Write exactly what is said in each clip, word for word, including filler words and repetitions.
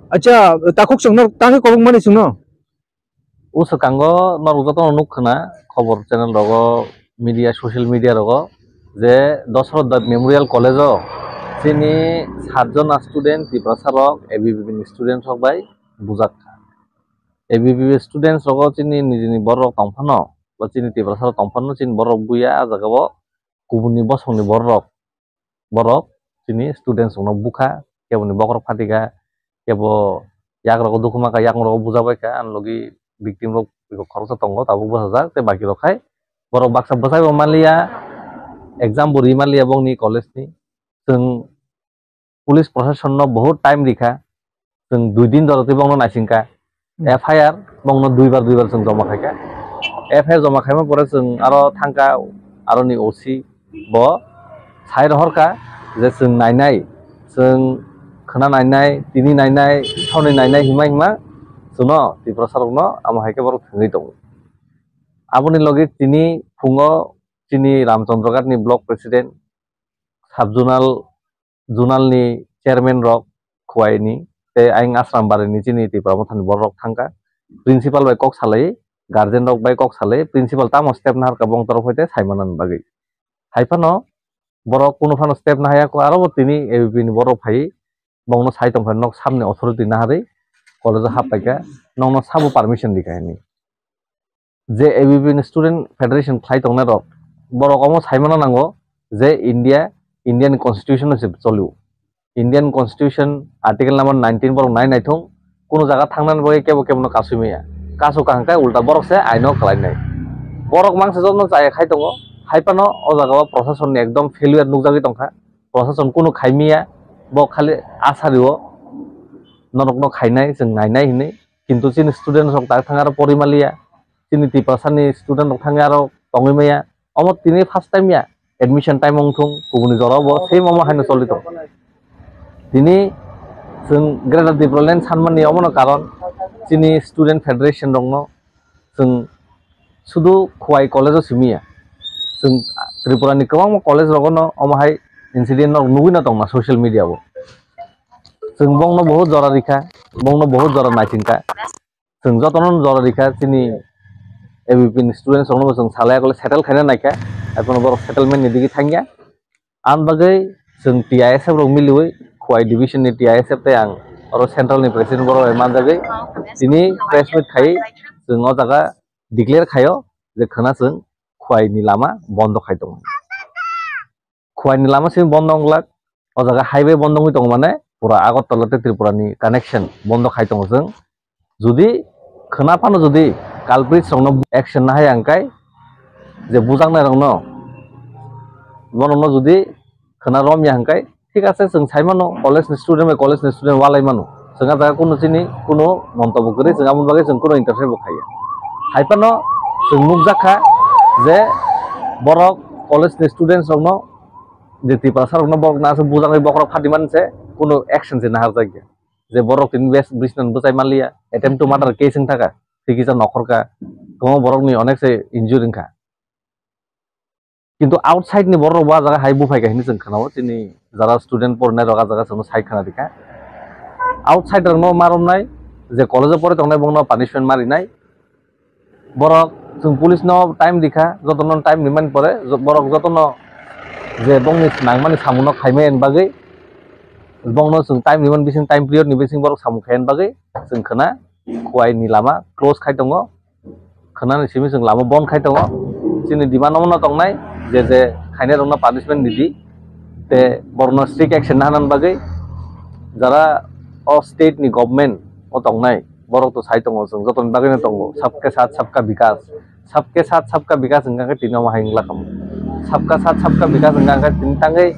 Acha, takhuk chwngno tangwi kobok mani chwngno. O swkango norok jotono nuk khna khobor channel rogo, media, social media rogo je Dasarath Deb Memorial College o chini satjona student Tiprasa rok A B V P ni student rok bai bujak kha. A B V P students rogo chini nijini borok tongphano ba chini Tiprasa rok tongphano chini borok buya a jaga o kubuni bosongni borok borok chini students rokno bukha, keboni bokhorok phatikha, kebo yak rogo dukhu mankha, yak rogo bujabaikha, ani logi victim rok khoroksa tongo tabuk bwsajak tei baki rok khai borok baksa bwsaibo manliya, exam bo ri manliya bongni college ni. Chwng police proshasonno bahut time rikha, chwng dui din jora twi bongno naisingkha. Hmm. F I R bongno duibar duibar chwng joma khaikha. F I R joma khaima pore chwng aro thangkha aroni O C bo sai rohorkha je chwng nainai, chwng khwna nainai, tini nainai, soni nainai hima hima chwngno Tiprasa rokno amo hai khe borok thwngwi tongo. Aboni logi tini phungo chini Ramchandraghat ni block president, sub zonal, zonal ni chairman rok Khowai ni tei ayang Asrambari ni chini Tipra Motha ni borok rok thangkha. Principal bai kok salai, guardian rok bai kok salai, principal tamo step naharkha bong torok hoite saimana ni bagwi. Hai phano borok kunu phano step nahaya kho, aro bo tini A B P ni borok phai bongno sai tongkha nok samni authority naharwi college o happaikha, nokno sabo permission rikha hini. Je A B P ni student federation khlai tongnai rok, borok omo saimano nango je India, Indian constitution no se cholio. Indian constitution article number nineteen borok nai naithung, kuno jaga thangnani bagwi kebo kebo no kasui maya. Kasu kaham khe ulta borok se aino khlainai. Borok mangsa jotono chaya khai tongo, hai phano o jaga o proshasonni ekdom failure nukjagwi tongkha. Proshashan kunu khaimiya, bo khali asario norokno khainai, chwng nainai hinwi. Kintu chini student rok tak thang aro porimaliya, chini Tiprasani student rok thangwi aro tongwi maya. Omo tini first time ya, admission time wngthung, kubuni jora bo same omo haino choli tong. Tini chwng Greater Tipraland sanmani omono karon chini student federation rokno chwng sudu Khowai college o simi ya. Chwng Tripura ni kwbangma college rogo no omo hai incident no nugwi no tongma social media o. Chwng bongno bohut jora rikha, bongno bohut jora naisingkha. Chwng jotono jora rikha, chini A B P ni students rokno bo chwng salai kole settle khaina naikha. Ekhon borok settlement ni digi thangya. Ang bagwi chwng T I S F rok miliwi Khowai division ni T I S F tei ang oro central ni president borok bai manjagwi tini press meet khai chwng o jaga declare khaio je khwna chwng Khowai ni lama bondo khai tongo. Khowai ni lama simi bondo wng glak, o jaga highway bondo wngwi tongo, mane pura Agartala tei Tripura ni connection bondo khai tongo chwng. Jodi khwna phano jodi culprits rokno action nahai ang kai, je bujaknai rokno, borokno jodi khwna romya hwnkhe, thik ase, chwng sai mano college ni student bai college ni student walai mano, chwng a jaga kunu chini kunu montobbo kwrwi, chwng aboni bagwi chwng kunu interfere bo khaiya. Hai phano chwng nukjak kha je borok college ni students rokno, je Tiprasa rokno borok na aswk bujaknai bokhorok phatimani se kunu action se naharjakya. Je borok tini bes bisnan bwchai manliya, attempt to murder case wng thaka, tei kisa nokhorka, kwbangma borokni onek se injury wngkha. Kintu outside ni borok bo ah jaga hai buphai kha hinwi chwng khwnao, chini jara student porinai rok ah jaga chwngno sai khwna rikha. Outside rokno ma romnai, je college o pori tongnai bongno punishment ma rinai. Borok chwng police no time rikha, jotono time rimani pore jo-, borok jotono je bongni nangmani samungno khaimani bagwi bongno chwng time rimani bising, time period ni bising borok samung khaimani bagwi chwng khwna Khowai ni lama close khai tongo, khwnani simi chwng lama bon khai tongo. Chini demand omono tongnai je je khainai rokno punishment ridi, tei borokno strict action naharnani bagwi jara o state ni government o tongnai, borok to sai tongo, chwng jotoni bagwino tongo, sabke sath sabka bikas, sabke sath sabka bikas hwnkha khe tini omo hai wngla kamo, sabka sath sabka bikas hwnkha khe tini tangwi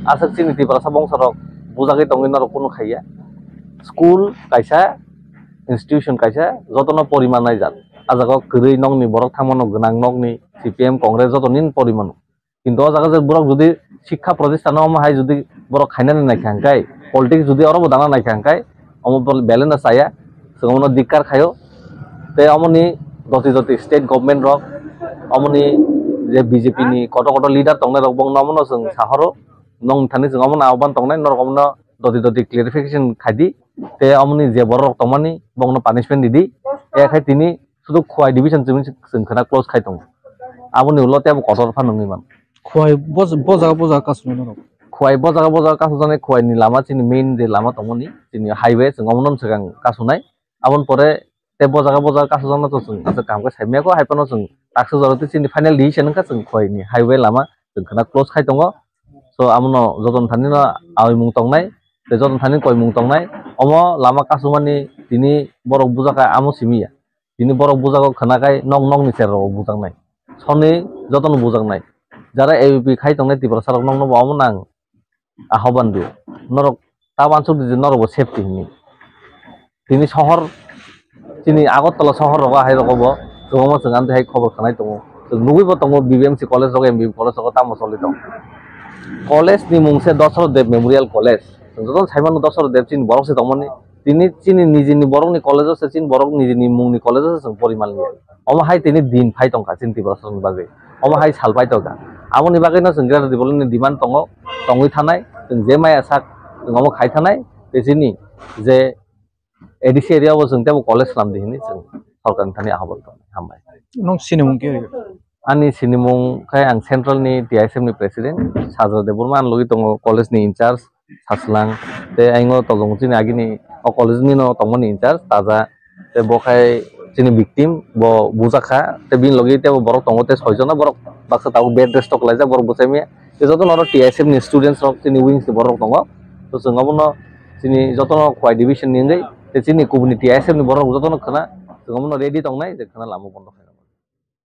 aswk chini Tiprasa bongso rok bujagwi tongwi norok kunu khaiya. School kaisa, institution kaisa, jotono poriman naijak. Ah jaga o kwrwi nokni borok thangmano, gwnang nokni, C P M, Congress jotoni porimano. Kintu o jaga je borok jodi sikha protistano omo hai jodi borok khainani naikha hwnkhe, politics jodi oro bo dana naikha hwnkhe, omo bel-, belai no chaya, chwng omono dikkar khaio. Tei omoni joti joti state government rok, omoni je B J P ni kotor kotor leader tongnai rok, bongno omono chwng sahoro, nong thani chwng omono ahban tongnai, norok omono doti doti clarification khai di, tei omoni je borok rok tongmani bokno punishment di di, ya khai tini sudu Khowai division chini chwng khna close khai tongo, aboni ulo tei abo kotor phano wngwi mano. Khowai bo bo jaga bo jaga kasu nai norok. Khowai bo jaga bo jaga kasu jani Khowai ni lama chini main je lama tongmani chini highway chwng omono swkang kasu nai. Aboni pore tei bo jaga bo jaga kasu jana to chwng aswk kaham khe sai maya kho hai phano chwng taksa jora tei chini final decision wngkha chwng Khowai ni highway lama chwng khna close khai tongo. So amono jotono thani no awi mung tongnai tei jotono thani koi mung tongnai. Omo lama kasumani tini borok bujak kha amo simi ya. Tini borok bujak kho khna khai nok nok ni cherok bujaknai. Soni jotono bujaknai. Jara A B P khai tongnai Tiprasa rok nokno bo omo nang ahoban dio. Norok ta uansuk di je norok bo safety hinwi. Tini sohor, chini Agartala sohor rogo hai rogo bo kwbangma chwng amtwi hai khobor khwnai tongo. Chwng nugwi bo tongo B B M C college rogo, M B B college rogo tamo choli tongo. College ni mung se Dasarath Deb Memorial College. Chwng jotono sai mano Dasarath Deb chini borok se tongmani. Tini chini nijini borokni college o se chini borok nijini mungni college o se chwng pori manliya. Omo hai tini din phai tongkha chini Tiprasa rokni bagwi. Omo hai sal pai tongkha. Aboni bagwino chwng Greater Tipraland ni demand tongo, tongwi thanai, chwng je maya sak, chwng omo khai thanai, tei chini je A D C area o chwng teibo college slam di hinwi chwng sorkarni thani ahobol tong. Hambai. Nung sinimung khe? Ani sinimung khe ang central ni T I S F ni president, Sajra Debbarma, ang logi tongo college ni in charge, Saslang, tei ayang o tongmung chini agini o college ni no tongmani in charge taja, tei bo khai chini victim bo bujak kha, tei bini logi tei bo borok tongo tei soi jona borok baksa tabuk bed rest o kwlaijak borok bwsai maya, tei jotono oro T I S F ni students rok chini wings ni borok tongo, to chwng obono chini jotono Khowai division ni wngwi tei chini kubuni T I S F ni borok jotono khwna chwng obono ready tongnai je khwna lama bondo khainai.